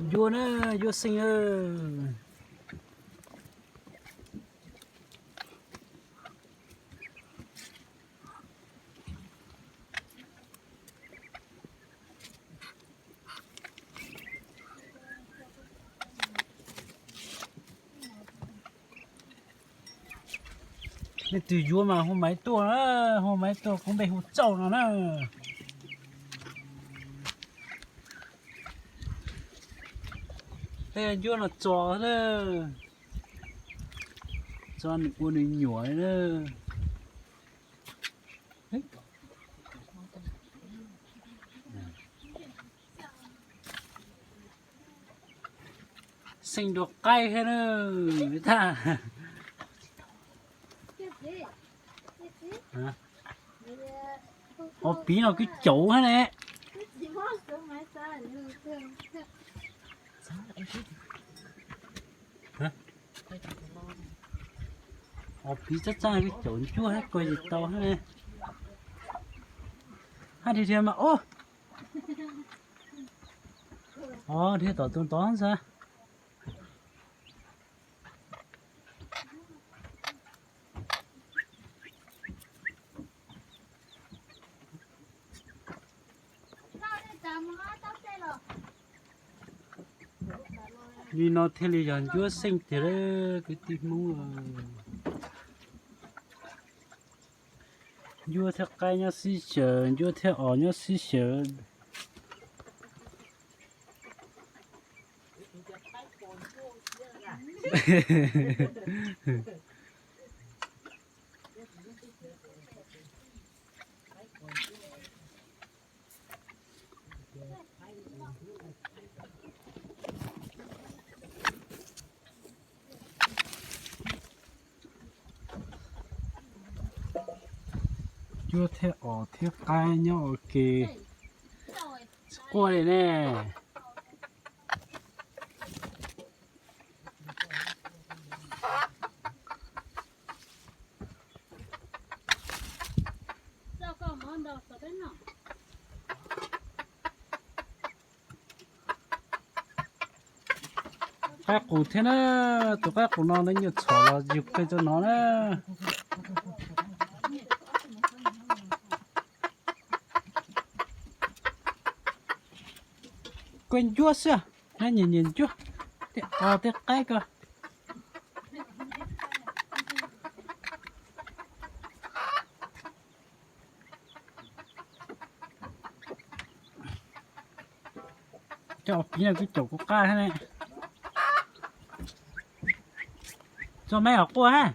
Ncuab na, ncuab xeej na. Leej twg yuav mas hu maiv tuaj na, hu maiv tuaj kuv npe hu Txauj no na. Tej ncuab no txo na, txo nws ua nws nyuam na. Xeej dua qaib thiab na. Thaj, ob pib no kuj caum thiab ne. Ob pib txaj txaj kuj caum ncuab thiab, kua tsis tau thiab ne. Hab dhia dhia mas ub. Os, dhia tom tus ntov xwb. Li no thiaj li yog ncuab xeej tiag lawm kwv tij Hmoob. Ncuab thiab qaib nyob xwb xyaw, ncuab thiab os nyob xwb xyaw. Ncuab thiab os thiab qaib nyob ua ke, tsis quaj li ne. Qaib qus thiab na, tus qaib qus no nws nyuam txhom los yug qe rau no na. Kua ncuab xwb, nyiam nyiam ncuab, tej os tej qaib ko. Cov os piv no kuj caum kuv qab thiab ne. Tso meb os quaj hab.